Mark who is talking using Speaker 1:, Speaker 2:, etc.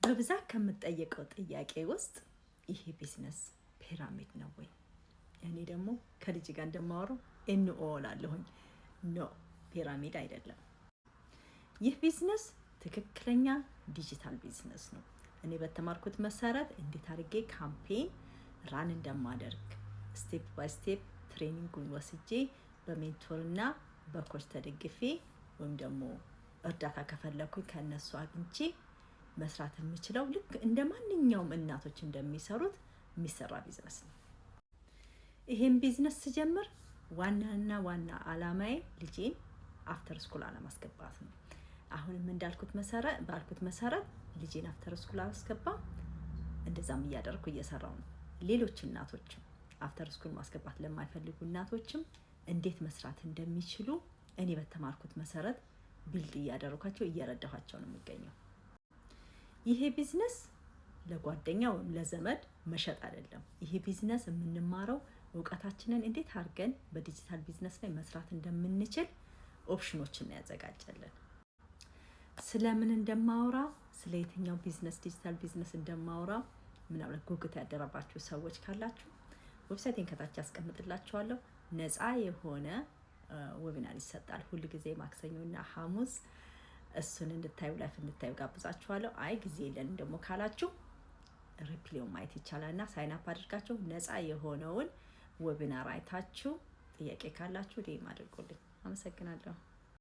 Speaker 1: በብዛት ከምጠየቀው ጥያቄ ውስጥ ይሄ ቢዝነስ pyramid ነው ወይ? እኔ ደግሞ ከልጅ ጋር እንደማወራው NO እላለሁኝ። No፣ pyramid አይደለም። ይህ ቢዝነስ ትክክለኛ digital business ነው። እኔ በተማርኩት መሰረት እንዴት አድርጌ campaign run እንደማደርግ step by step training ኡን ወስጄ በ mentor ና በ coach ተደግፌ ወይም ደግሞ እርዳታ ከፈለኩኝ ከእነሱ አግኝቼ መስራት የምችለው ልክ እንደ ማንኛውም እናቶች እንደሚሰሩት የሚሰራ ቢዝነስ ነው። ይሄን ቢዝነስ ስጀምር ዋናና ዋና አላማዬ ልጄን after school አለማስገባት ነው። አሁንም እንዳልኩት መሰረት ባልኩት መሰረት ልጄን after school አላስገባም። እንደዛም እያደረኩ እየሰራው ነው። ሌሎች እናቶችም after school ማስገባት ለማይፈልጉ እናቶችም እንዴት መስራት እንደሚችሉ እኔ በተማርኩት መሰረት build እያደረኳቸው፣ እየረዳኋቸው ነው የሚገኘው። ይሄ ቢዝነስ ለጓደኛ ወይም ለዘመድ መሸጥ አይደለም። ይሄ ቢዝነስ የምንማረው እውቀታችንን እንዴት አድርገን በ digital business ላይ መስራት እንደምንችል option ኦችን ነው ያዘጋጀልን። ስለምን እንደማወራ፣ ስለ የትኛው business፣ digital business እንደማወራ ምናልባት ጉጉት ያደረባችሁ ሰዎች ካላችሁ website ኤን ከታች ያስቀምጥላችኋለሁ። ነፃ የሆነ webinar ይሰጣል ሁል ጊዜ ማክሰኞና ሐሙስ። እሱን እንድታዩ፣ live እንድታዩ ጋብዛችኋለሁ። አይ ጊዜ የለንም ደግሞ ካላችሁ replay ውን ማየት ይቻላል እና sign up አድርጋችሁ ነፃ የሆነውን webinar አይታችሁ ጥያቄ ካላችሁ DM አድርጉልኝ። አመሰግናለሁ።